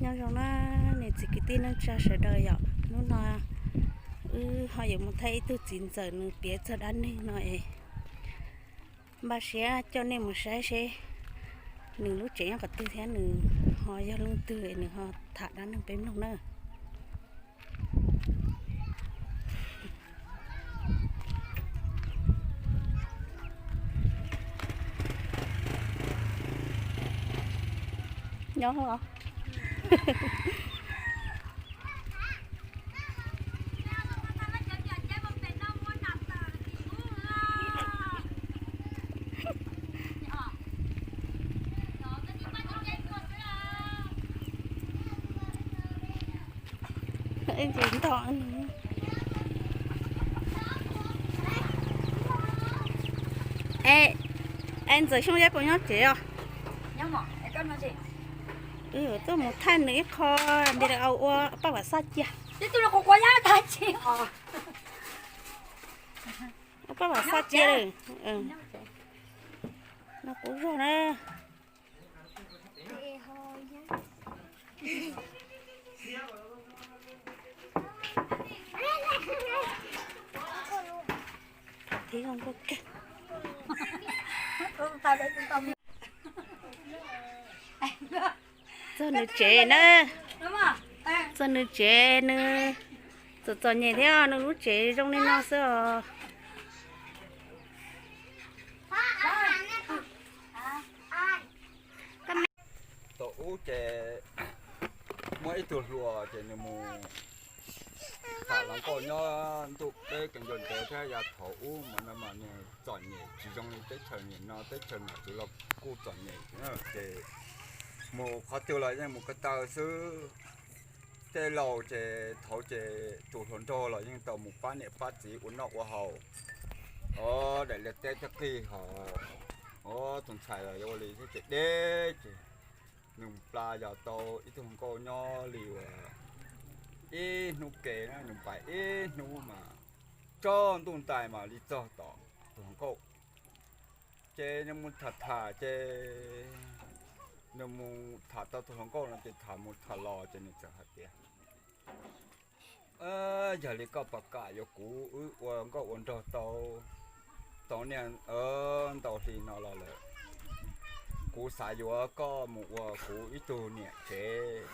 Nyob zoo na, niam txiv kwv tij neej tsa sawv daws yom, hnub no wb ho yuav mus thaij ib tug txiv ntxawm nws piav txog dab neeg no es npaj siab coj nej mus saib seb nws lub tsev nyob qhov twg thiab nws ho yog leej twg es nws ho tham dab neeg peb mloog na. Nyob os. Es, es Ntxawm Xyooj Yaj puas nyob tsev os? Wb tuaj mus thaij nws ib qho video ua paj vam xaj cia. Ua paj vam xaj cia lawm. No kuv zog na. Thaum thib zoo nkauj kawg. Txog nws tsev na, txog nws tsev nws txom txom nyem thiab nws lub tsev zoo li no xwb os. Thaum ub ces muaj ib tug hluas ces nws mus tham hluas nkauj nyob ntuj deb kawg nkaus ntev thiab yav thaum ub mas no mas nws txom nyem tsis zoo li teb chaws nim no, teb chaws nom tswv los kuj txom nyem ces mus qhov twg los yeej mus ko taw xwb. Tej laus ces thaud ces tus hluas nraug los yeej tau mus pab niam pab txiv ua noj ua haus, o, daim liaj teb cog qig hos, o, tus ntxhais los yuav ua li thiab ces deb ces nws plas yos tau ib tug hluas nkauj nyob li uas ib hnub ke na, nws pais ib hnub mas tsaus ntuj ntais mas li txog tom tus hluas nkauj. Ces nws mus tham tham ces nws mus tham tau tus hluas nkauj no ces tham mus tham los ces nws txawm hais tias, yog li koj puas kam yuav kuv wb ua nkauj ua nraug tau, tau niaj ntau hli no los lawm, kuv xav yuav koj mus ua kuv ib tug niam tsev,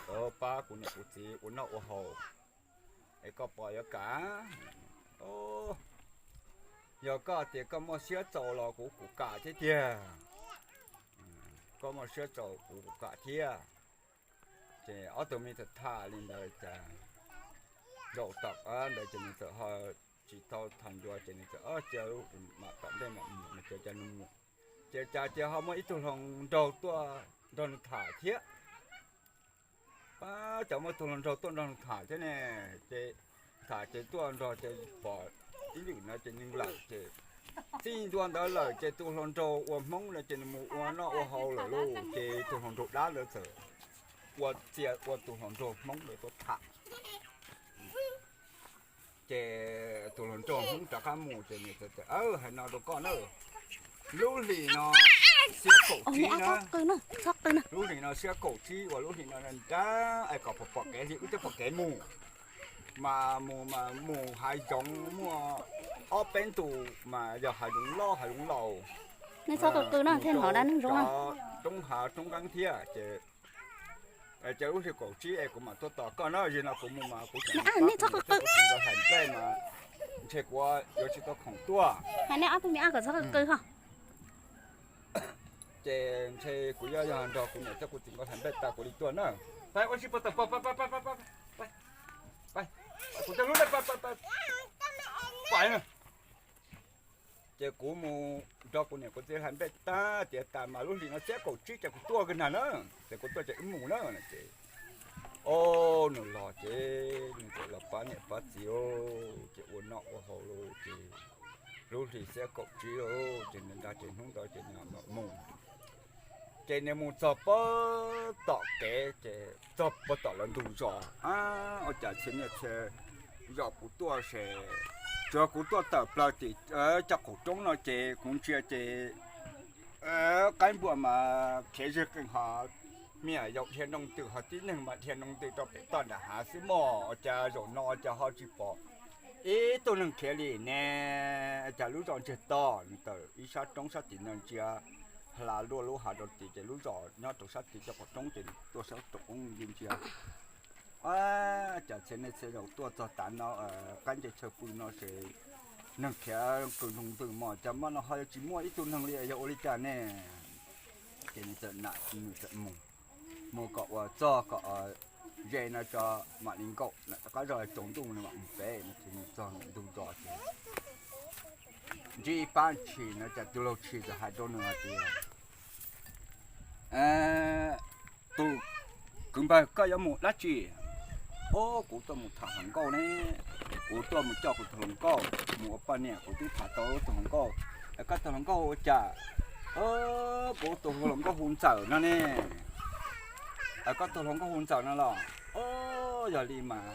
pab kuv niam kuv txiv ua noj ua haus, es koj puas yuav kam? Yog koj tias koj muaj siab txaus los kuv kuj kam thiab tiag. Koj muaj siab txaus kuv kuj kam thiab. Ces ob tug me tham tham li ntawd cas zaum tom qab ntawd ces nws txawm ho tsis tau tham ncua ces nws txawm cia mam tom ntej mam mus no ces cas nws mus ces cas cia ho muaj ib tug hluas nraug tuaj nrog nws tham thiab. Pab cov muaj tus hluas nraug tuaj nrog nws tham thiab ne, ces tham ces tuaj nrog ces pom ib lwm no ces nws lawm ces txij ntua ntawd lawm ces tus hluas nraug ua Hmoob no ces nws mus ua noj ua haus lawm lauj, ces tus hluas nraug dab ntawd txawm ua txia ua tus hluas nraug Hmoob ntawd tuaj tham. Ces tus hluas nraug Hmoob rov qab mus ces nws txawm tias, hais no rau koj na, lub hlis no xiab kaum tsib na, lub hlis no xiab kaum tsib uas lub hlis no nrab es kom pom pom kev hli wb twb pom kev mus, mas mus mas mus hav zoov muaj ob peb ntus mas yog hav zoov loj hav zoov laus, roob hav roob nqeeb thiab ces ces lub hlis kaum tsib es kuv mam tuaj tos koj na, yog no kuv mus mas kuv tseem mus pab kuv niam thiab kuv txiv nkawd hlais nplej mas ntshe kuv yuav tsis tau khoom tuaj. Ces ntshe kuv yuav yog nrog kuv niam thiab kuv txiv nkawd hlais nplej tas kuv li tuaj na. Pab ua si pab tau pab, kuv coj lub, pab na. Ces kuv mus nrog kuv niam kuv txiv hlais nplej tag tiav tas mas lub hlis no xiab kaum tsib ces kuv tuaj kawg nag na, ces kuv tuaj ces wb mus na. Ces o, nws los ces nws txawm los pab niam pab txiv, ces ua noj ua haus lauj, ces lub hlis xiab kaum tsib lauj, ces nws nrad ces hnub ntawd ces nws mam mus. Ces nws mus txog puag tom kev ces txog puag tom lawv ntug zos, ua cas txhia niaj txhia zaus kuv tuaj ces tsuav kuv tuaj tawm plaws tim cov qaum roob no ces kuv ntsia ces qaib npua mas khiav zeg qees hos me nyuam yaus dhia nroo ntws, ho tib neeg mas dhia nroo ntws rau pem toj nram hav xwb mog. Ua cas zaum no cas ho tsis pom ib tug neeg khiav li ne? Cas lub zos ntsiag to, nws tawm ib sab roob sab tim no ntsia hla luaj lub hav rau tim, ces lub zos nyob rau sab tim cov qhov roob, ces nws tuaj sab roob ntsia ntsia. Cas txhia nej txhia zaus tuaj txog tav no, qaib nce chaw pw no ces neeg khiav qw nroo ntws mog, cas hmo no ho yuav tsis muaj ib tug neeg li, yog ua li cas ne? Ces nws txawm nam nws txawm mus, mus kom uas txog kom ze no tso mam li nkaum, rov qab zog tsaus ntuj no mam mus pem no. Ces mus txog ntug zos ces ntsib ib pab ntshis no, cas tus laug ntshis txawm hais rau nws hais tias, tus kwv npawg, koj yuav mus dab tsi? Ob, kuv tuaj mus tham hluas nkauj ne, kuv tuaj mus coj kuv tus hluas nkauj mus ua poj niam, kuv twb tham tau tus hluas nkauj. Koj tus hluas nkauj ua cas? Kuv tus hluas nkauj hu Ntxawm no ne. Koj tus hluas nkauj hu Ntxawm no los? Ob, yog li mas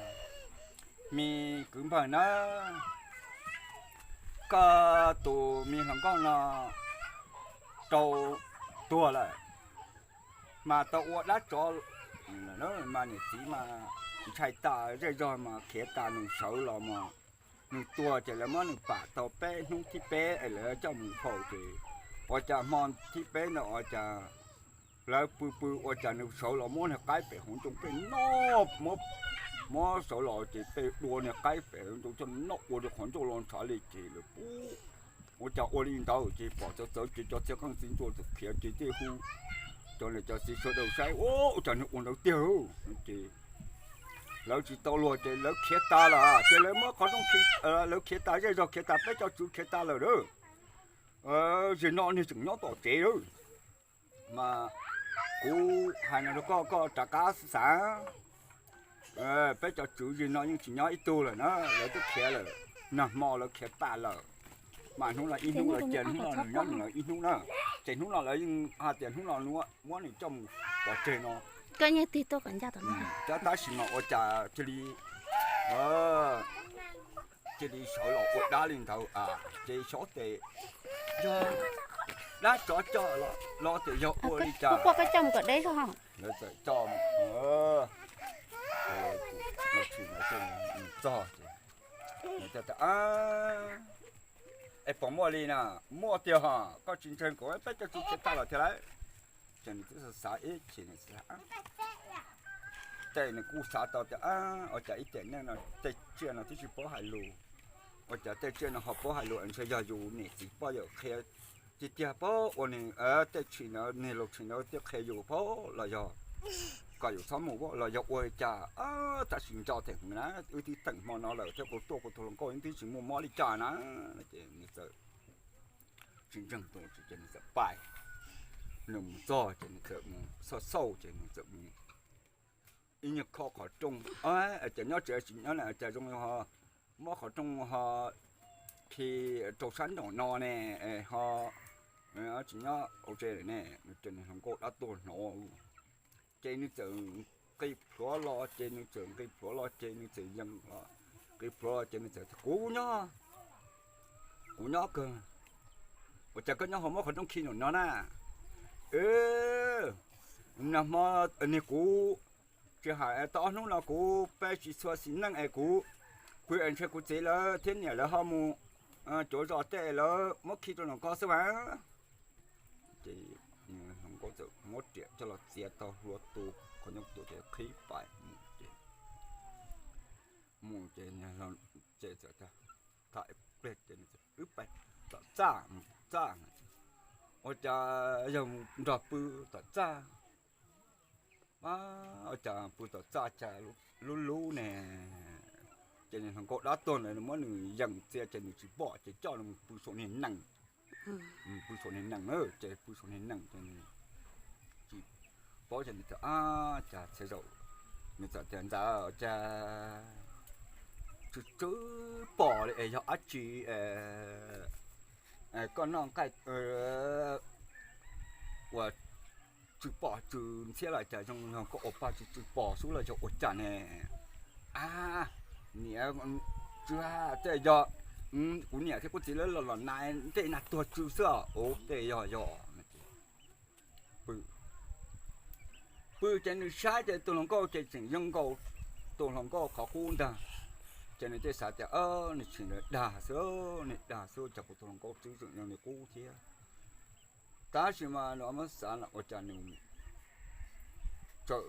me kwv npawg na, koj tus me hluas nkauj no rau tuag lawm, mas tau ua dab tsov, mas niam txiv mas ntshai tas zej zog mas khiav tas nws sawv los mas nws tuag ces lawv muab nws pam tau peb hnub thib peb es lawv coj mus faus ces ua cas hmo thib peb ntawd ua cas lawv pw pw ua cas nws sawv los muab niag qaib pem hauv ncoo pem noj, muab sawv los ces peb dua niag qaib pem hauv ncoo coj noj ua rau qhov ncauj los ntshav li ces lawv pub. Ua cas ua li ntawd ces pom txawv txawv ces cov txiv qeej txiv nruas txawm khiav ces thiaj hu cov niam cov txiv sawv daws saib, ua cas nws ua ntawd tiag ces lawv tsis tau luag ces lawv khiav tas lawm ces lawv muab qhov rooj khi, lawv khiav tas zej zog khiav tas peb cov tswv khiav tas lawm a. Zim no niag tseem nyob tom tsev lawm. Mas kuv hais no rau koj, koj rov qab xav. Peb cov tswv zim no yeej tsis nyob ib tug lawm na, lawv twb khiav lawm. Nag hmo lawv khiav tas lawm, mas hnub no ib hnub lawv cia, hnub no nws nyob nws lawv ib hnub na. Ces hnub no lawv yeej hais tias hnub no muab nws coj mus pov tseg no. Tab sis mas ua cas cia li cia li sawv los ua dab li ntawd, ces xyov tes yog dab tsov coj los tias yog ua li cas. Lawv txawm coj mus txog ces, es pom muaj li na, muaj tiag ho, koj tsis ntseeg kuv, peb cov tswv khiav tas lawm thiab lauj. Ces nws twb xav xav ib chim, nws xav, tej nws kuj xav tau tias ua cas ib tiam neej no tej tsiaj no twb tsis paub hais lus, ua cas tej tsiaj no ho paub hais lus, ntshe yog yus niam txiv poj yawm qhia tiag tiag paub, ua nws tej tshim ntawd, niag laus tshim ntawd thiaj qhia yus paub los yog kom yus txhob mus los yog ua li cas. Tab sis ntso them heev na, wb twb teem hmo no lawm thiab, kuv tuaj kuv tus hluas nkauj twb tsis muaj mob li cas na. Ces nws txawm tsis ntseeg tus, ces nws txawm pais, nws mus txog ces nws txawm mus xauj xauj ces nws txawm mus ib nyuag kho qhov rooj, ces nyob tsev tsis nyob na, cas zoo ho muab qhov rooj ho khi rau sab nraum no ne, ho tsis nyob hauv tsev lawm ne. Ces niag hluas nkauj dab tuag hnov, ces nws txawm nqis plhuav los, ces nws txawm nqis plhuav los, ces nws txawm yees los, nqis plhuav los ces nws txawm tias, kuv nyob, kuv nyob kawg. Ua cas koj nyob ho muab qhov rooj khi nraum no na? Nag hmo, niag kuv tsis hais tau ob hnub no kuv peb tsis txhua xis neej es kuv pw es ntshe kuv txiv lawv thiab niam lawv ho mus cuav zos tej lawv muab khi rau nraum ko xwb mas. Ces hluas nkauj txawm muab riam coj los txiav tau hlua tu qhov ncauj tu ces qhib pais mus ces, mus ces, ces tham ib pliag ces wb pais tom txaj, mus tom txaj, ua cas yog mus nrog pw tom txaj. Ua cas pw tom txaj cas lub lub ne, ces niag hluas nkauj dab tuag ntawd nws muab nws yees txias ces nws tsis pom ces coj nws mus pw saum niag nees, pw saum niag nees na, ces pw saum niag nees ces nws tsis paub ces nws txawm, cas txhia zaum nws txawm tias, ntxawm, cas tsw tsw pom li es yog dab tsi koj noj nqaij uas tsw pom tsw ntxhiab los cas zoo, koj ua pog tsw tsw pom xwb los yog ua cas ne? A, niam, tsw, tej yog kuv niam thiab kuv txiv lawv los los nais ntej nag tuag tsw xwb os. Tej yog yog pw, pw ces nws saib ces tus hluas nkauj ces tseem zoo nkaus tus hluas nkauj qhov qub ntag. Ces nws thiaj xav tias, nws tsis, nws dag xwb, nws dag xwb, cas kuv tus hluas nkauj twb tseem zoo li qub thiab. Tab sis mas nws muab xav ua cas nws txawm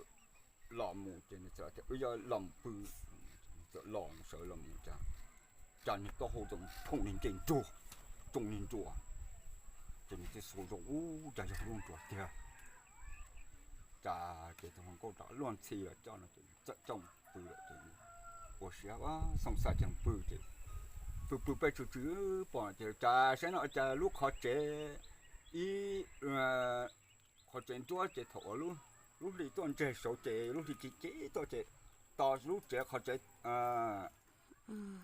los mus ces nws txawm tias wb yuav los mus pw, txawm los sawv los mus cas, cas nws taub hau txawm phoom niag nce nruas, tsoo niag nruas, ces nws thiaj xav zoo ub cas yog lub nruas tiag. Cas ces tus hluas nkauj rov luag ntxhi los coj no ces txawm coj mus pw lawm ces ua siab xoo xav ces pw ces pw pw peb tsw tsw pom ces cas saib no cas lub qhov tsev ib qhov tsev nruab ces thaum uas lub hli tuaj ntseg saud ces lub hli ci ci tuaj ces tos lub tsev qhov tsev,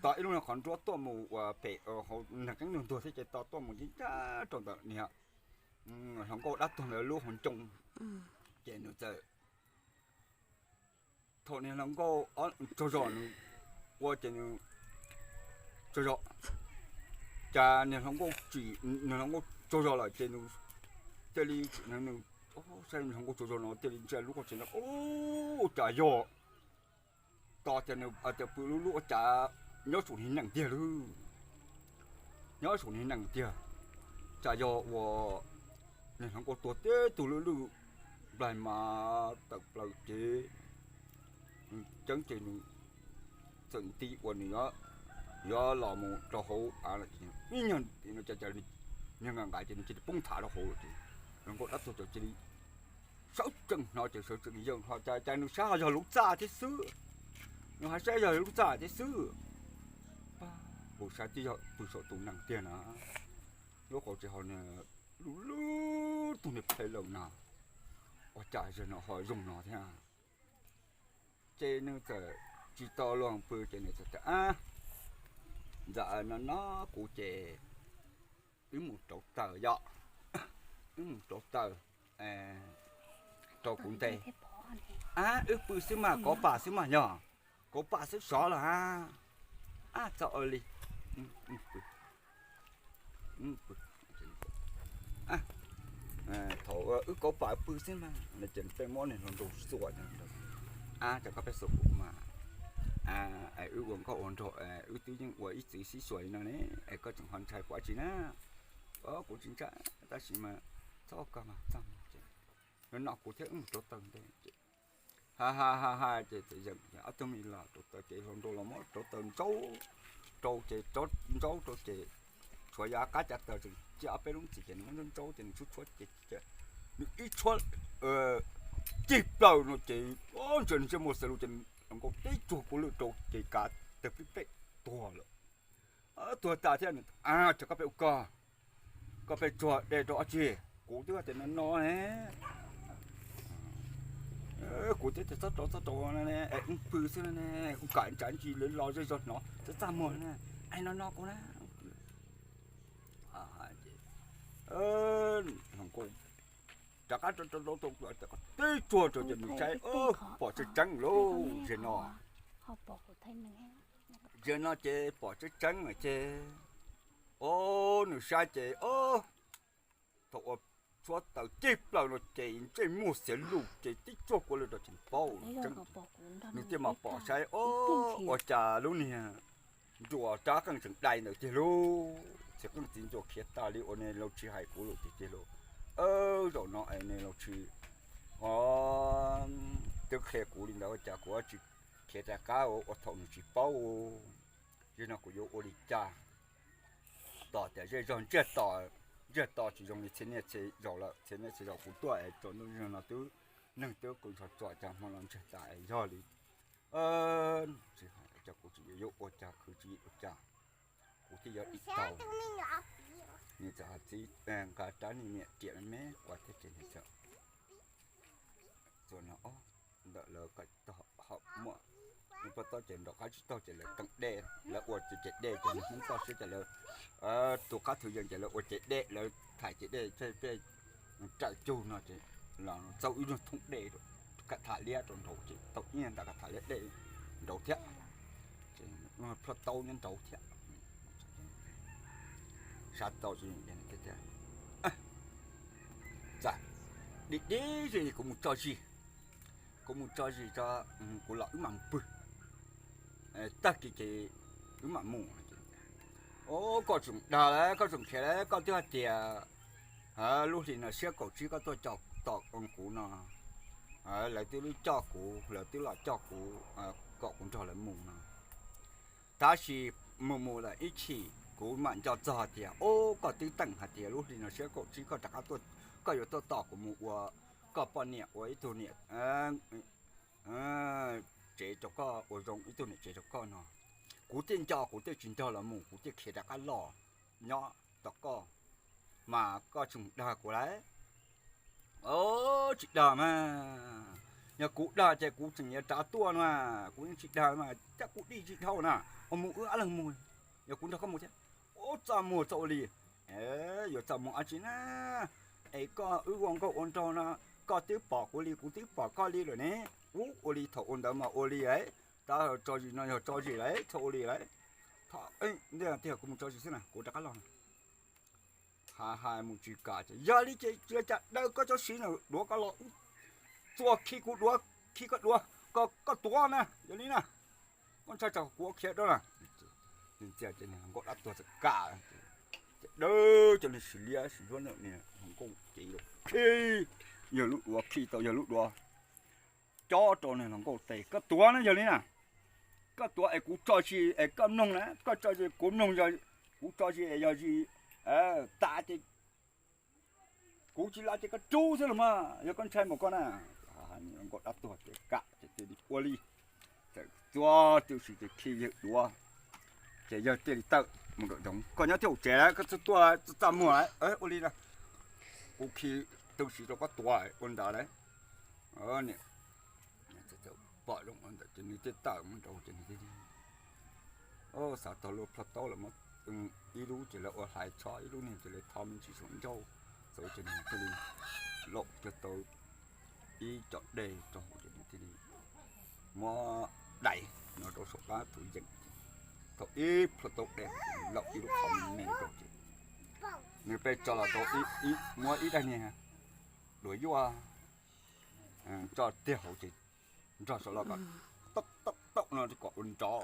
tos ib lub qhov nruab tuaj mus uas pem hauv nag qeeb ntuag ntuag thiab ces tos tuaj mus ncaj rau ntawm niag hluas nkauj dab tuag ntawd lub hauv ncoo. Ces nws txawm, thaum niag hluas nkauj tsaug zog nws ua ces nws tsaug zog, cas niag hluas nkauj tsim, niag hluas nkauj tsaug zog lawm ces nws thiaj li, nws saib niag hluas nkauj tsaug zog no thiaj li ntsia lub qhov tsev no ub cas yog, tos tias nws tias pw lub lub ua cas nyob saum niag nees tiag lauj, nyob saum niag nees tiag. Cas yog uas niag hluas nkauj tuag tib tug lwj lwj nplaig mas tawm plaws ces nws ceeb ces nws txawm nti uas nws yuav los mus rau hauv av lawm ces ib nyuag no cas cas niag nqa nqa ces nws cia li poob nthav rau hauv lawm ces hluas nkauj dab tuag ces cia li sawv tsees hno ces sawv tsees yeej hlo cas cas nws saib ho yog lub txaj thiab xwb, nws ho saib yog lub txaj thiab xwb. Pab, kuv saib twb yog pw saum tus nees tiag na, lub qhov tsev ho lub lub tug niag phem lawm na, ua cas zaum no ho zoo no thiab. Ces nws txawm tsis tau luag pw ces nws txawm tias, ntawm no no kuv ces wb mus rauv taws yom, wb mus rauv taws rau kuv nte. Ab, wb pw xwb mas, kauv pam xwb mas yog, kauv pam xwb sov los a. Ab, txog ua li, thaum wb kauv pam pw xwb mas no ces peb muab niag hluas nraug xuas, ab, rov qab peb xuas kuv mas, es wb ua nkauj ua nraug wb twb yeej ua ib txwm sib xuas li no ne, es koj tseem ho ntshai kuv dab tsi na? Kuv tsis ntshai tab sis mas txhob koj mas txog no ces no kuv thiab wb mus rauv taws ntej ces ha ha ha ha ces txawm yeem ob tug me los rauv taws ces hluas nraug los muab rauv taws ntsaub rau ces, ntsaub rau ces tshuav yav qab cav taws tseem cia ob peb lub ntxiv ces nws muab ntsaub ntsaub ces nws tshuab tshuab ces nws ib tshuab cig plaws no ces ntsia nws ntsej muag xav lus ces hluas nkauj tib tsuag kua lwj rau ces kav tawg plib pleb tuag lawm. Tuag tas thiab, rov qab peb ua koj, koj peb tsuag dej rau dab tsi? Kuv twb tias no no ne, kuv twb tias txhob rauv txhob rauv no ne, es wb pw xwb no ne, kuv kam ntsav ntsis lawv los zej zog hnov txaj txaj muag ne, es no no kuv na. Hluas nkauj rov qab rau rau rau tib tsuag rau ces nws saib pom tseeb tseeb lauj, ze no, ze no ces pom tseeb tseeb lawm ces, o, nws saib ces, o, thaum uas tshuab taws cig plaws no ces ntsej muag xiav lus ces tib tsuag kua lwj rau ces paub tseeb, nws thiaj mam pom saib, o, ua cas lub niag nruas rab qeej tseem dai ntawd tiag lauj, txiv qeej txiv nruas khiav tas li uas niag laus tsis hais kuv lawm tiag tiag lauj. Zaum no es niag laus tsis, o, twb qhia kuv li ntawd ua cas kuv tsis khiav rov qab ua thaum nws tsis paub. Yog no kuv yuav ua li cas? Tos tias zej zog ntsiag to, ntsiag to tsis zoo li txhia niaj txhia zaus lawm, txhia niaj txhia zaus kuv tuaj es tsaus ntuj no twb neeg twb kua ntsho txom cas hmo no ntsiag tas es yog li tsis hais cas kuv tsis yuav, yuav ua cas khwv tsis ua cas, kuv thiaj yuav dim tau. Nws txawm hais txiv nqa rab niag niam riam me me qua thiab ces nws txawm txuas no ntawm lawv ko taw ho muaj, nws poj taub ces nraum qab tsib taug ces lawv teem dej, lawv ua cev dej ces nws Hmoob toj siab ces lawv tus qab thwv yees ces lawv ua cev dej, lawv thaij cev dej tej pej rawm cug no ces los txaus ib lub thoob dej, ka tham liab rau nraud ces tau ib nta ka tham liab dej nraud thiab, ces plhoj taub nyob nraud thiab. Sab tau thiab, txawm dim dib ze kuv mus tso zis. Kuv mus tso zis tso, kuv los wb mam pw, tag kis ces wb mam mus. Os, koj tseem dag lawm, koj tseem khiav lawm, koj twb hais tias lub hli no siab kaum tsib koj tuaj coj tom kuv no, lawv twb coj kuv, lawv twb los coj kuv kom kuv nrog lawv mus no. Tab sis mus mus lawm ib chim kuv mam nco txog tias, os, koj twb teem hais tias lub hli no siab kaum tsib koj rov qab tuaj, koj yuav tuaj tos kuv mus ua koj poj niam, ua ib tug niam tsev rau koj, ua zoo ib tug niam tsev rau koj no. Kuv thiaj nco, kuv thiaj tsis nrog lawv mus, kuv thiaj khiav rov qab los nyob tos koj, mas koj tseem dag kuv lawm. Os, tsis dag mas, yog kuv dag ces kuv tseem yuav rov tuaj no, kuv yeej tsis dag mas, cab kuv dim tsis dhau na, ua mus wb ob leeg mus, yog kuv nrog koj mus thiab. Ub, txaj muag txoj ua li, yuav txaj muag dab tsi na, es koj wb ua nkauj ua nraug no, koj twb pom kuv li, kuv twb pom koj li lawm ne. Ub, ua li thaum ua ntawd mas ua li lawm, tab tso zis no yog tso zis lawm, txhob ua li lawm. Thaum ntej tiag kuv mus tso zis xwb na, kuv rov qab los na. Hais hais mus tsis kam ces, yog li ces cia cas daws koj tsob siv no duav koj los, txuas khi kuv duav, khi koj duav, koj tuav na, yog li na, koj ntshai tsam kuv khiav dua na. Ntxias ces hluas nkauj dab tuag txawm kam, ces daws cov niag sis liab sis nruab ntawm niag hluas nkauj ces khi, yog lub duav khi tau, yog lub duav cob rau niag hluas nkauj tes, koj tuav na, yog li na, koj tuav es kuv tso zis es koj mloog na, koj tso zis kuv mloog, kuv tso zis es yog zis tas ces kuv tsis la ces koj rub xwb los mas, yog koj ntshai npaum koj na. Hluas nkauj dab tuag ces kam ces cia li ua li, txawm txuas txoj siv ces khi yawg duav, ces yawg thiaj li tawm mus nraum zoov. Koj nyob thib hauv tsev lawm, koj txhob tuaj txaj muag, ua li na, kuv khi txoj siv rau koj tuav ua ntawd lawm. Pom zoo ntawd ces nws thiaj tawm mus nraud ces nws thiaj li xav tau lub plho taub los muab ib lub ces lawv ua hlais tsho, ib lub niag ces lawv tho me ntsis saum ncauj, txawm ces nws thiaj li laum kiag tau ib co dej rau hauv ces nws thiaj li muab dais no rau saum qab thaum yeem, thaum ib plho taub dej laum ib lub qhov me me rau ces nws pheej tso los rau, muab ib daim niag duav yuaj tso tiag hauv ces nrog saum los kom taub taub taub no kom ua nrov,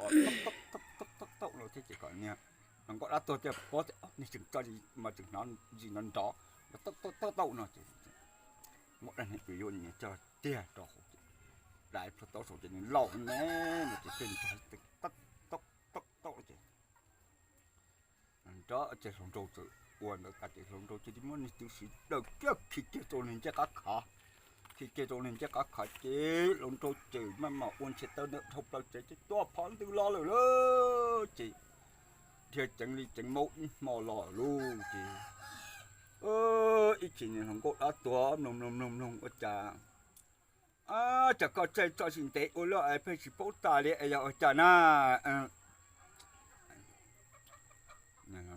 taub taub taub no thiab ces kom niag hluas nkauj dab tuag thiaj paub tias nws tseem tso zis mas tseem hnov zis nrov nrov, taub taub taub taub no ces muab daim niag duav yuaj coj tiag rau hauv ces dais plho taub saum ces nws laum me no ces thiaj nrov taub taub taub ces nrov ces hluas nraug txawm ua ntawd tas ces hluas nraug cia li muab niag txoj siv daws kiag khi kiag rau niag ncej qab khav, khi kiag rau niag ncej qab khav ces hluas nraug ces maj mam ua ntshe taw ntawd dhau plaws tsev ces tua phov ntws los lawm lauj. Ces dhia ceev li ceev maub ib hmo los lauj ces ib chim niag hluas nkauj dab tuag mloog mloog mloog mloog ua cas, cas koj tseem tso zis ntev ua luaj es pheej tsis paub tas li es yog ua cas na?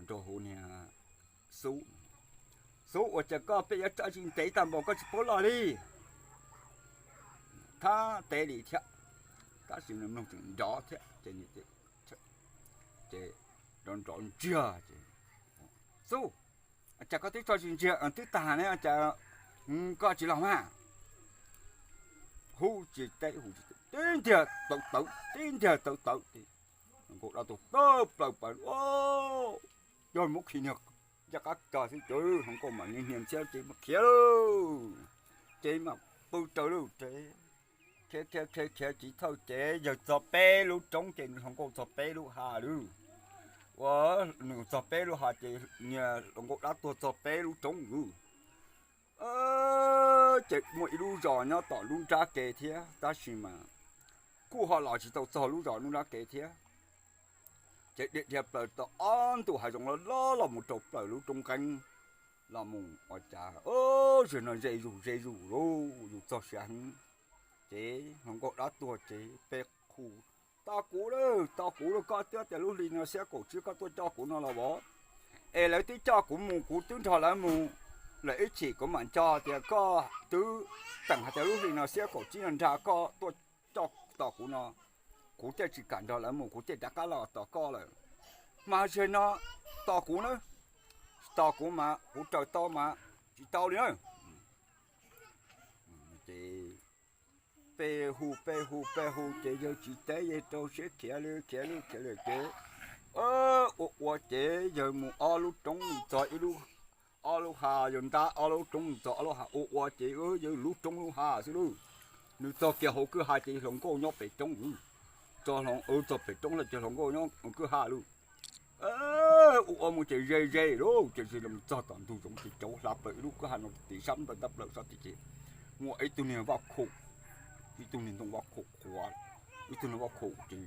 Nrog hu niag Xub, Xub, ua cas koj pheej yuav tso zis ntev tag npaum koj tsis paub los li? Thab teb li thiab, tab sis nws mloog tseem nrov thiab ces nrov nrov ntsiag ces, Xub, cas koj twb tso zis ntsiag twb tag ne, cas koj tsis los mas? Hu tsis teb, hu tsis teb, tib ntiag tawv tawv, tib ntiag tawv tawv ces hluas nkauj dab tuag tawm plaws pas, yog muab khi niag ncaj qab khav xwb ces hluas nkauj mam li hnia ntxhiab ces khiav lauj, ces mam pw raws lub tsev. Khiav khiav khiav khiav tsis thawj ces yawg txog peb lub roob ces hluas nkauj txog peb lub hav lawm. Ua, nws txog peb lub hav ces niag hluas nkauj dab tuag txog peb lub roob lawm. Ces muaj ib lub zos nyob tom lub nrab ke thiab tab sis mas kuj ho los tsis tau txog lub zos lub nrab ke thiab. Ces dhia dhia plaws tau ob ntu hav zoov loj loj los mus rau plaws lub roob nqeeb, los mus ua cas, zaum no ze zus ze zus lauj, yus txog siav heev. Ces hluas nkauj dab tuag ces peb qhu, tos kuv lauj, tos kuv lauj, koj twb tias lub hli no xiab kaum tsib koj tuaj coj kuv no los as, es lawv twb coj kuv mus, kuv twb nrog lawv mus lawm ib chim kuv mam nco tias koj twb teem hais tias lub hli no xiab kaum tsib no nrog koj tuaj coj tos kuv no, kuv thiaj tsis kam nrog lawv mus, kuv thiaj rov qab los tos koj lawm. Mas zaum no tos kuv na, tos kuv mas kuv raws tau mas tsis tau li na. Ces pes hu pes hu pes hu ces yawg tsis teb, yawg rau siab khiav li khiav li khiav li ces ua ua ces yawg mus ob lub roob mus txog ib lub, ob lub hav, yawg ntab ob lub roob mus txog ob lub hav ua ua ces yawg lub roob lub hav xwb lauj. Nws txog kiag hauv kwj ha ces hluas nkauj nyob pem roob, txog pem roob lawm ces hluas nkauj nyob kwj ha lauj. Ua ua mus ces ze ze lauj ces mus txog tom ntug zoov ces cauv hla plaws ib lub kwj ha no tim sab npawg ntab plaws sab tid ces muaj ib tug niag vaj khaum, ib tug niag ntoo vaj khaum qhuav, ib tug niag vaj khaum ces,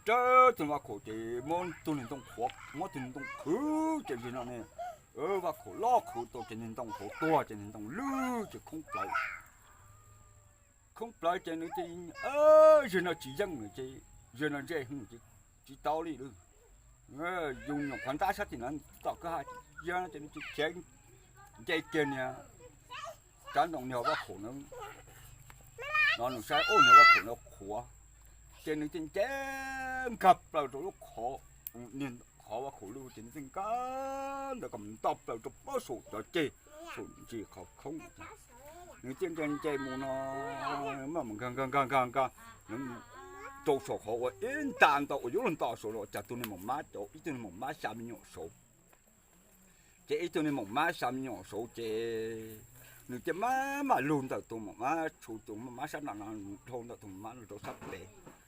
rawv tug niag vaj khaum ces muab tug niag ntoo qhuav, muab tug niag ntoo qhwv ces ntsis no ne, vaj khaum loj qhwv tau ces niag ntoo hauv tuag ces niag ntoo lwj ces khoob plawv. Khoob plawv ces nws thiaj, zaum no tsis yeej lawm ces, zaum no ntsej hwj ces tsis tau li lawm. Yus nyuam qhuav ntab sab tim no tom kwj ha, zaum no ces nws tsis khiav, nce kiag niag rab ntoo niag vaj khaum na, no nws saib ua niag vaj khaum no qhuav, ces nws thiaj nce nkag plaws rau lub qhov, niag qhov vaj khaum lwj ces nws thiaj nkag ntawd kom nto plaws rau pob saum cov ceg, saum ntsis qhov khoob. Nws thiaj nce nce mus no, nkag nkag nkag nkag nkag rau saum qhov uas ib nta nto uas yuav luag nto saud los cas tus niag maum mab, ib tug niag maum mab xya me nyuam saud. Ces ib tug niag maum mab xya me nyuam saud ces nws thiaj maj mam lug ntawm tus maum mab, tshuav tus maum mab sab no no, dhau ntawm tus maum mab no rau sab pem,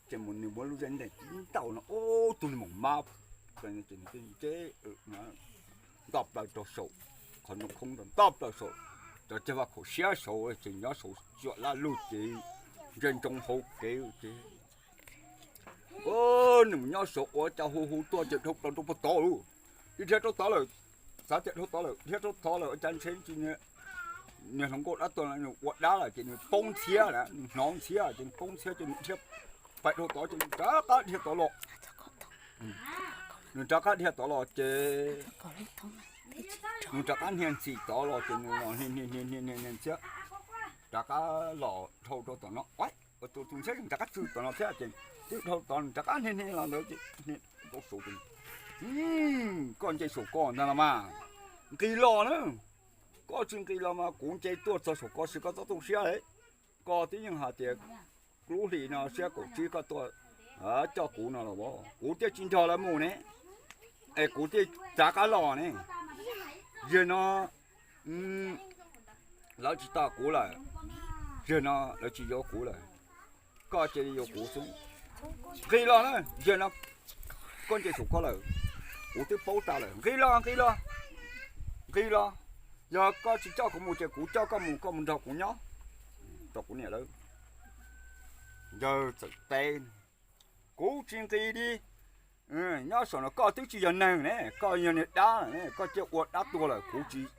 ces mus nws muab lub zeb ntees tib ntaus no ua tus niag maum mab nto plaws rau saum, qhov ntoo khoob nto plaws saum, cov ceg vaj khaum siab saud ces nyob saud cuam laj lug ces ntsia ntsoov hauv kev ces nws mus nyob saud ua cas hu hu tuaj ces dhau plaws rau puag tod lauj. Ib dhia rau tod lawm, xav tias dhau tod lawm, dhia rau tod lawm ua cas ntshe tsis, niag hluas nkauj dab tuag nws ua dab lawm ces nws poob ntxhiab lawm, nws hnov ntxhiab ces nws poob ntxhiab ces nws dhia pais dhau tod ces nws rov qab dhia tod los. Nws rov qab dhia tod los ces nws rov qab hnia ntxim tod los ces nws los hnia hnia hnia hnia ntxhiab, rov qab los dhau rau tom no, tus tus ntxhiab rov qab tsw tom no thiab ces twb dhau tod nws rov qab hnia hnia los ntawd ces hnia rau saud ces, koj nce saum ko ntag los mas, nqis los na, koj tsis nqis los mas kuv nce tuaj txog saum ko es koj txhob tu siab lauj. Koj twb yeej hais tias lub hlis no xiab kaum tsib koj tuaj coj kuv no los, kuv thiaj tsis nrog lawv mus ne, es kuv thiaj rov qab los ne. Yog no lawv tsis tos kuv lawm, yog no lawv tsis yuav kuv lawm, koj cia li yuav kuv xwb. Nqis los na, yog no koj nce saum ko lawm, kuv twb paub tas lawm. Nqis los, nqis los, nqis los. Yog koj tsis coj kuv mus ces kuv coj koj mus, koj mus nrog kuv nyob, rau kuv niam lawv. Yawg txawm teb, kuv tsis nqis li. Nyob saum no koj twb tsis yog neeg ne, koj yog niag dab lawm ne, koj cia ua dab tuag lawm, kuv tsis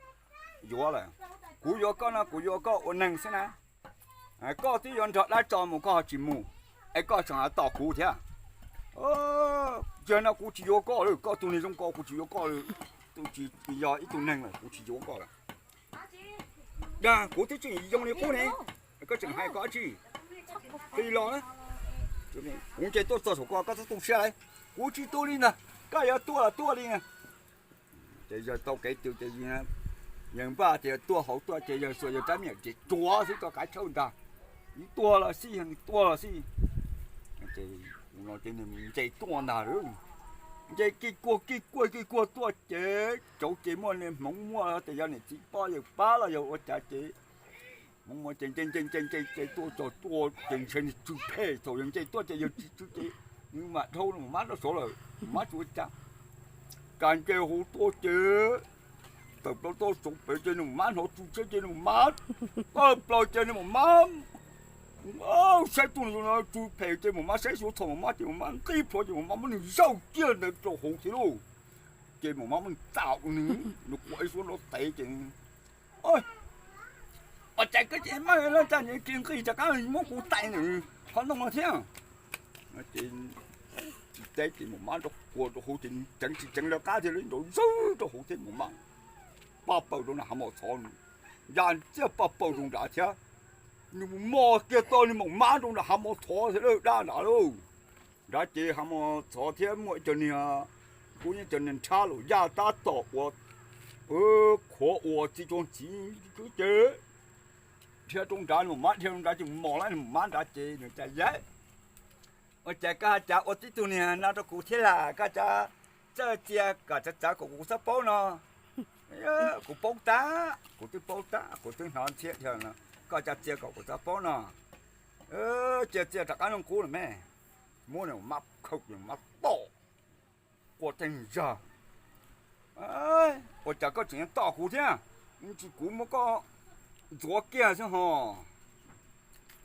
yuav lawm. Kuv yuav koj no kuv yuav koj ua neeg xwb na. Koj twb yuav nrog dab tso mus koj ho tsis mus, es koj tseem tos kuv thiab. Yog no kuv tsis yuav koj lawm, koj tus niag zoo ko kuv tsis yuav koj lawm, tus tsis yog ib tug neeg lawm kuv tsis yuav koj lawm. Dag, kuv twb tseem zoo li qub ne, koj tseem hais koj dab tsi? Nqis los na, kuv nce tuaj txog saum ko koj txhob tu siab lauj. Kuv tsis tu li ntag, koj yuav tuaj los tuaj li na. Ces yawg tau kev twg ces yawg npaj tias tuaj hauv tuaj ces yawg xuas yawg rab miam ces tsuav xwb tau kav chawj ntag. Nws tuag los xij, nws tuag los xij. Ces nws nce tuaj ntag, nce kij kuag kij kuag kij kuag tuaj ces cauv ces muaj niag hmoov muaj tias yog niam txiv poj yawg pab los yog ua cas ces hmoov muaj ces nce nce nce nce nce tuaj txog tuaj ces ntshe nws tsw phem thaum yawg nce tuaj ces yawg tsis tsw ces nws mam dhau nws mab rau saud lawm, mab tsis ua cas. Kas nce hauv tuaj ces tawm plaws tuaj saud pem ces nws mab hnov tsw tshiab ces nws mab tawm plaws ces nws mab saib tuaj no tsw phem ces mus mab saib xyuav txog mus mab ces mus mab nqis plhuav ces mus mab muab nws zaug ciaj ntawd rau hauv thiab lauj. Ces mus mab muab nws txav nws, nws quaj ib suab nrov tes ces, ua cas koj ces mab laj tag nws tsis nqis rov qab muab kuv tais nws qhov ntoo no thiab. Ces tsis teb ces mus mab nrov quas rau hauv ces nws ceev tsis ceev lawv qab thiab nrov zawg rau hauv thiab mus mab paj paws rau nram hav mos txhov, ya txiaj paj paws rau nrad thiab. Nws mos kiag tau nws mus mab rau nram hav mos txhov thiab dab nrad lauj. Nrad ces hav mos txhov thiab muaj ib co niag, kuj yeej cov niag nrhab los yaj tab tom ua qhuav ua txiv tsuas ntxiv xwb ces dhia rau nrad, nws mus mab dhia rau nrad ces mus mos lawm, nws mus mab nrad ces nws cas yab, ua cas koj cas ua tib tug niag no rau kuv thiab las, koj cas txawj txia kom txawv txawv kom kuv txhob paub no. Kuv paub tab, kuv twb paub tab, kuv twb hnov ntxhiab dhia no, koj cas txia kom kuv txhob paub no. Cia txia rov qab noj qub los me, muab nws mab khaum mab tom, quaj teeg zag. Ua cas koj tseem yuav tom kuv thiab? Tsis kuv muab koj ntxuav kiag xwb ho.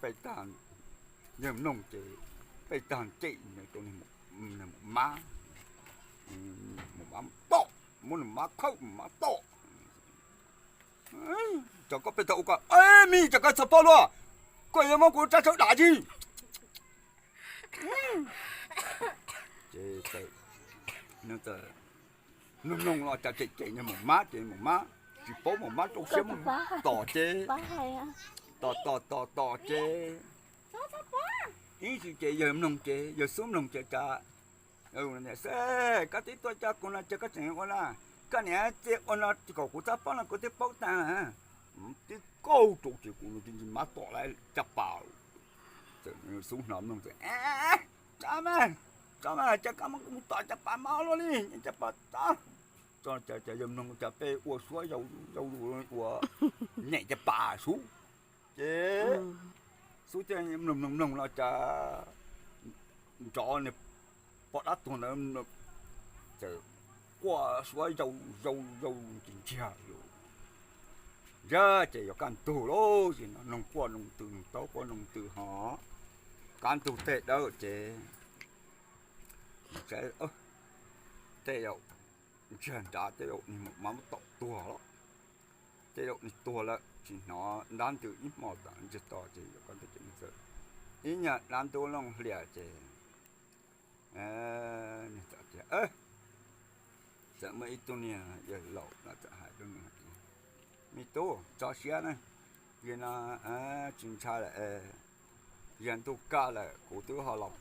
Peb tag, yawg mloog ces peb tag cem rau nws mus mab, mus mab tom, muab nws mab khawb mus mab tom. Cov koj peb tag ua koj, me cov koj txhob paub luaj, koj yuav muab kuv rab sawv dam tsis Ces nws mloog mloog los cas cem cem nws mus mab ces mus mab, tsis paub mus mab rau siab mus tom ces, tom tom tom tom ces, ib txhis ces yawg mloog ces yawg xub mloog ces cas, niam xwb, koj twb tuaj coj kuv no ces koj tseem ua na, koj niam txiv ua no kom kuv txhob paub no kuv twb paub tag, twb kaug rau ces kuv ntsis mab tom lawm caj pas. Xub hnov mloog, tso mas, tso mas, cas koj muab kuv mus tom caj pas mab luaj li, caj pas tso. Tso cas yawg mloog cas peb ua suab yau zus ua nyem caj pas sub. Ces xub thiaj mloog mloog mloog los cas nrov nws pom dab tuag ntawd txawm quaj suab yau yau yau ntsis ntsiag lawm. Yog ces yog kaj ntug lauj, ces no noog quaj noog tw, noog taub quaj noog tw ho kaj ntug tej dawb ces saib tej zaum ntsiag nrad tej zaum nws mus mab tom tuag los, tej zaum nws tuag lawm tsis hnov ntab ntws ib hmo tom ntsiag to ces yog kaj ntug ces nws txawm ib nyuag dab ntub looj hlias ces nws txawm tias, txawm muaj ib tug niag yawg laus no txawm hais rau nws hais tias, me tub, tso siab na, yog no tsis ntshai lawm, yog ntuj kaj lawm kuv twb ho los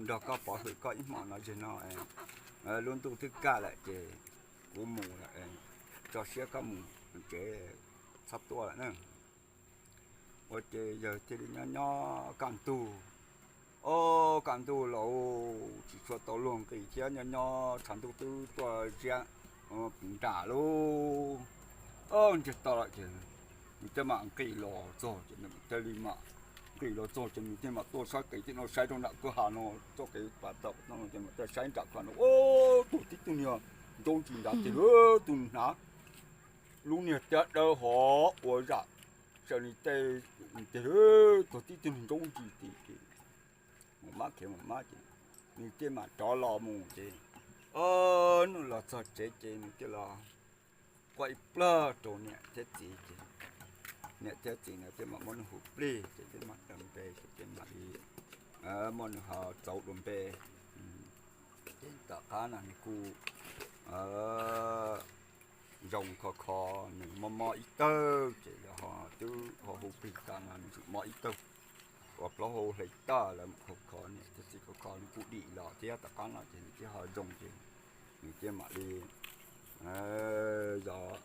nrog koj pov hwm koj ib hmo no, yog no lub ntuj twb kaj lawm ces kuv mus lawm, tso siab koj mus tsev, txhob tuaj lawm na. Ua ces yawg thiaj li nyob nyob kaj ntug, o, kaj ntug los tsis tshua tau luag nqis thiab, nyob nyob tshav ntuj twb tuaj ziab puv nram lub ntsiag to lawm ces nws thiaj mam nqis los txog ces nws thiaj li mam nqis los txog ces nws thiaj mam tuaj saib kev tim no, saib rau nram kwj ha no, txoj kev pas tau no ces mam tuaj saib nram kwj ha no, o, tuag tib tug niag ntaub ntsis nrad ces tus hnav lub niag tiab dawb hov ua zam saw li tej, ces tuag tib tug niag ntaub ntsis tim ces mus mab khiav mus mab ces nws thiaj mam rov los mus ces, o, nws los txog tsev ces nws thiaj los quaj ib plawg rau niam thiab txiv ces niam thiab txiv no thiaj mam muab nws hu plig ces thiaj mam daws npe ces thiaj mam li muab nws ho txauv dua npe. Ces tom qab no nws kuj zoo kho kho, nws mob mob ib tawg ces lawv ho twb ho hu plig tas no nws tseem mob ib tawg, ua plaub hau hle tag lawv mam kho kho niam thiab txiv kho kho nws kuj dim los thiab tom qab no ces nws thiaj ho zoo ces nws thiaj mam li yog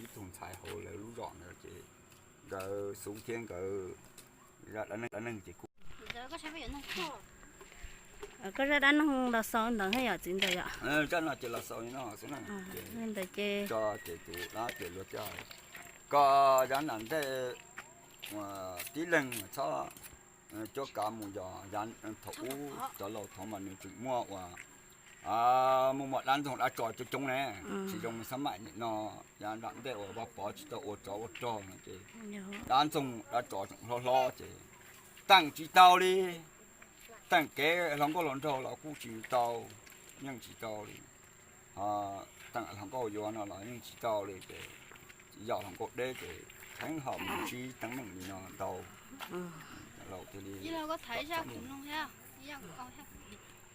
ib tug ntxhais hauv lawv lub zos ntawd ces nkawd xub thiab nkawd zaj dab neeg ces kuj, koj zaj dab neeg los xaus ntawd thiab yom txiv ntxawm yom? Zaj no ces los xaus li no xwb na. Ntawd ces tso ces tus dab ces luag thiaj, koj yav nram ntej tib leeg txhob cuab kav mus yos, thaum ub cov laus thaud mas nws tseem muaj ua, muaj muaj dab ntxoog dab tso coob coob ne, tsis zoo li xab maim nim no. Yav nram ntej uas Vaj Pov tsis tau ua tsov ua rog no ces dab ntxoog dab tso tseem hlob hlob ces teem tsis tau li, teem kev hluas nkauj hluas nraug los kuj tsis tau, yeej tsis tau li. Teem hluas nkauj yuav no los yeej tsis tau li ces yog hluas nkauj deb ces kheev ho mus ntsib teeb meem li no ntau. Laus thiaj li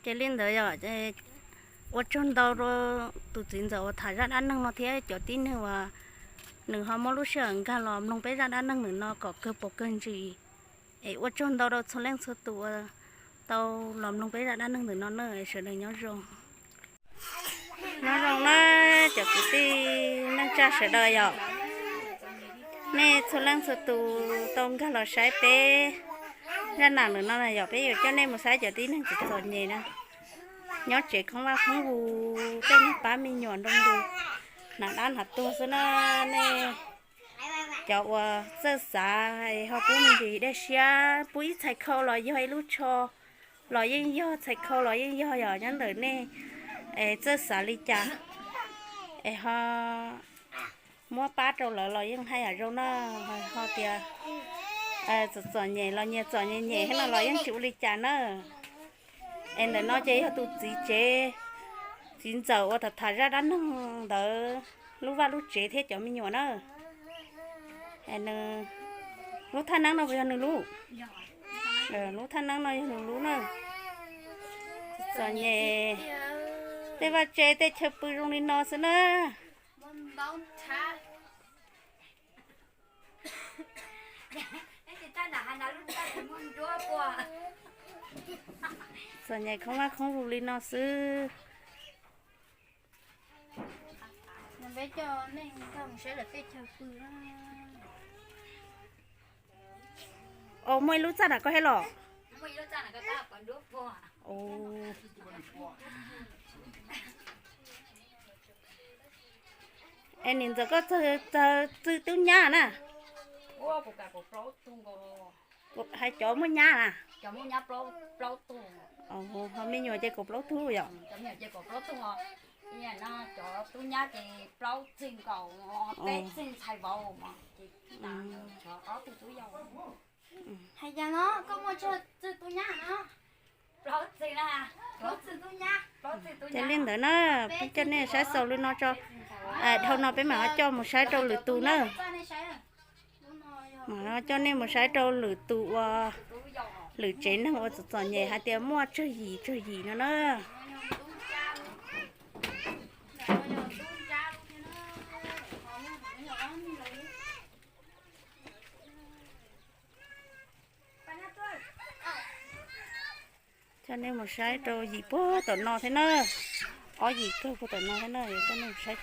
Ces li ntawd yog ua tsaug ntau rau tus txiv ntxawm uas tham zaj dab neeg no thiab cov tib neeg uas nws ho muab lub sij hawm nkag los mloog peb zaj dab neeg ntawm no kom kawg paus kawg ntsis. Es ua tsaug ntau rau txhua leej txhua tus uas tau los mloog peb zaj dab neeg ntawm no na, sawv daws nyob zoo. Nyob zoo na cov kwv tij neej tsa sawv daws yom. Nej txhua leej txhua tus tau nkag los saib peb zaj nam lawm no na yog peb yuav coj nej mus saib cov tib neeg txom txom nyem na, nyob tsev khoob vaj khoob vus, tej neeg pab me nyuam nroo nroo, hnav dab hnav tuag xwb na. Nej cov uas txawj xav ho pub me ntsis dej siab, pub ib txhais khau los yog, ib lub tsho los yeej yog, txhais khau los yeej yog, yog nyob ntawm nej txawj xav li cas es ho muab pab rau lawv los yeej haj yam zoo na. Ho tias txom txom nyem los nyias txom nyias nyem thiab no los yeej tsis ua li cas na. Es ntawm no ces yog tus txiv tsev, txiv ntxawm uas tham tham zaj dab neeg ntawd lub vaj lub tsev thiab cov me nyuam na. Nws, lub thaj neeb no puas yog nws lub? Lub thaj neeb no yog nws lub na. Txom nyem, tej vaj tse tej chaw pw zoo li no xwb na. Txom nyem khoob vaj khoob vus li no xwb. Os, muaj ib lub txaj nram koj thiab los? Es nim ntxawm koj txawg txwj tub nyab na? Hais cov muaj nyab na? Ho me nyuam ces kaum plaub tug yom? Hais tias no koj muaj tsawg tub nyab no? Ces li ntawd na, peb coj nej saib xaus li no tso. Dhau no peb mam ho coj mus saib rau lwm tus na. Mam coj nej mus saib rau lwm tus uas, lwm tsev neeg uas txom txom nyem hais tias muaj tsawg yim tsawg yim no na. Coj nej mus saib rau yim puag tom no thiab na. Ob yim kawg puag tom no thiab na, coj nej mus saib.